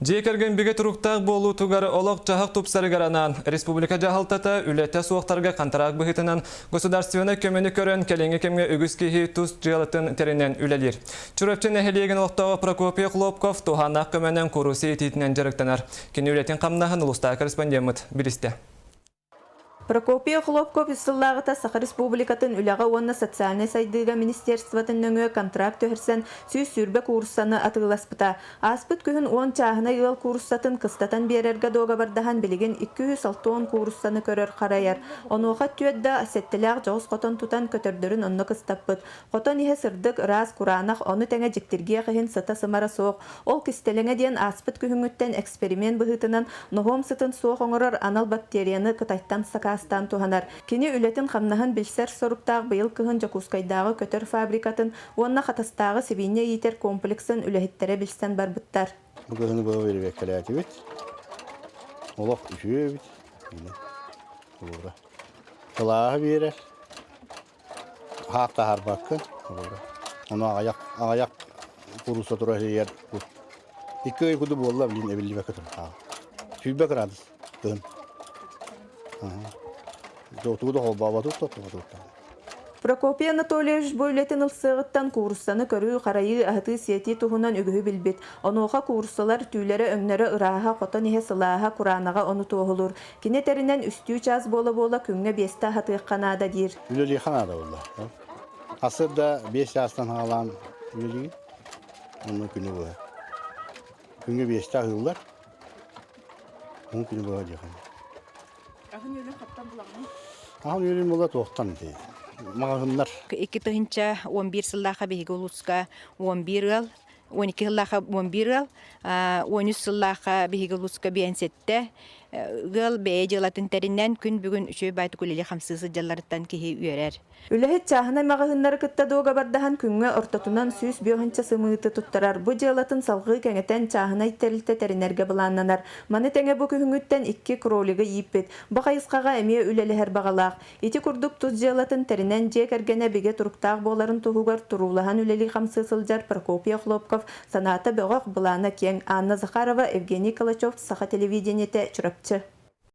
Дьиэ кэргэн бигэ туруктаах буолуутугар олох-дьаһах тупсарыгар анаан республика дьаһалтата үлэтэ суохтарга хантараак быһыытынан государственнай көмөнү көрөн кэлиҥҥи кэмҥэ үгүс киһи тус дьыалатын тэринэн үлэлиир. Чурапчы нэһилиэгин олохтооҕо Прокопий Хлопков туһааннаах көмөнөн куруусу итиитинэн дьарыктанар. Кини үлэтин хамнаһын улуустааҕы корреспондеммыт билистэ. Прокопий Охлопков үс сыллааҕыта Саха Республикатын Үлэҕэ уонна социальнай сайдыыга министерствотын нөҥүө контракт түһэрсэн 120 кууруссаны атыыласпыта. Ааспыт күһүн уон чааһынай ыал кууруссатын кыстатан биэрэргэ дуогабардаһан билигин 260 кууруссаны көрөр-харайар. Онуоха түөрт да сэттэлээх дьоҕус хотон тутан көтөрдөрүн онно кыстаппыт. Хотон иһэ сырдык, ыраас, кураанах, ону тэҥэ дьиктиргиэх иһин сыта-сымара суох. Ол кистэлэҥэ диэн ааспыт күһүҥҥүттэн эксперимент быһыытынан ноһуом сытын суох оҥорор анал бактерияны Кытайтан сакаастаан туһанар. Кини үлэтин-хамнаһын билсэр соруктаах быйыл кыһын Дьокуускайдааҕы көтөр фабрикатын уонна Хатастааҕы сибиинньэ иитэр комплексын үлэһиттэрэ билсэн барбыттар. Бу кыһыны быһа бэрэбиэркэлээтибит. Олох үчүгэй эбит. Кылааһы биэрэр. Хаах таһаарбаккын. Ону аҕыйах аҕыйах курууса тура иһигэр икки ый курдук буолла билин эбиллибэккэ турар. 20 градус кыһын. Тугу да холбообатык тохтоботук. Прокопий Анатольевич бу үлэтин ылсыаҕыттан кууруссаны көрүү-харайыы, аһытыы-сиэтии туһунан үгүһү билбит. Онуоха кууруссалар түүлэрэ-өҥнөрө ырааһа, хотон иһэ сылааһа, кураанаҕа ону туоһулуур. Кини этэринэн, үстүү чаас буола-буола күҥҥэ биэстэ аһатыахха наада диир. Үлэлиэххэ наада буолла. Хасыр да биэс чаастан саҕалаан үлэлиигин. Онно күнү быһа. Күҥҥэ биэстэ аһыыллар. Уһун күнү быһа диэххэ. Аһын үөлүн хаттан булаҕыный? Аһын үөлүн була туохтан дии. Маҕаһыннар. 2011 сыллаахха биһиги улууска 11 ыал, 12 сыллаахха 11 ыал, 13 сыллаахха биһиги улууска 57 ыал бэйэ дьыалатын тэринэн күн бүгүн үчүгэй баайтык үлэлии-хамсыы сылдьалларыттан киһи үөрэр. Үлэһит чааһынай маҕаһыыннары кытта дуогабардаһан күҥҥэ ортотунан 105 сымыыты туттарар. Бу дьыалатын салҕыы кэҥэтэн чааһынай тэрилтэ тэринэргэ былааннанар. Маны тэҥэ бу күһүҥҥүттэн икки кролигы ииппит. Бу хайысхаҕа эмиэ үлэлэһэр баҕалаах. Ити курдук тус дьыалатын тэринэн дьиэ кэргэнэ бигэ туруктаах буоларын туһугар туруулаһан үлэлии-хамсыы сылдьар Прокопий Охлопков санаата бөҕөх, былаана киэҥ. Анна Захарова, Евгений Калачев, Саха телевидениетэ, Чурапчы.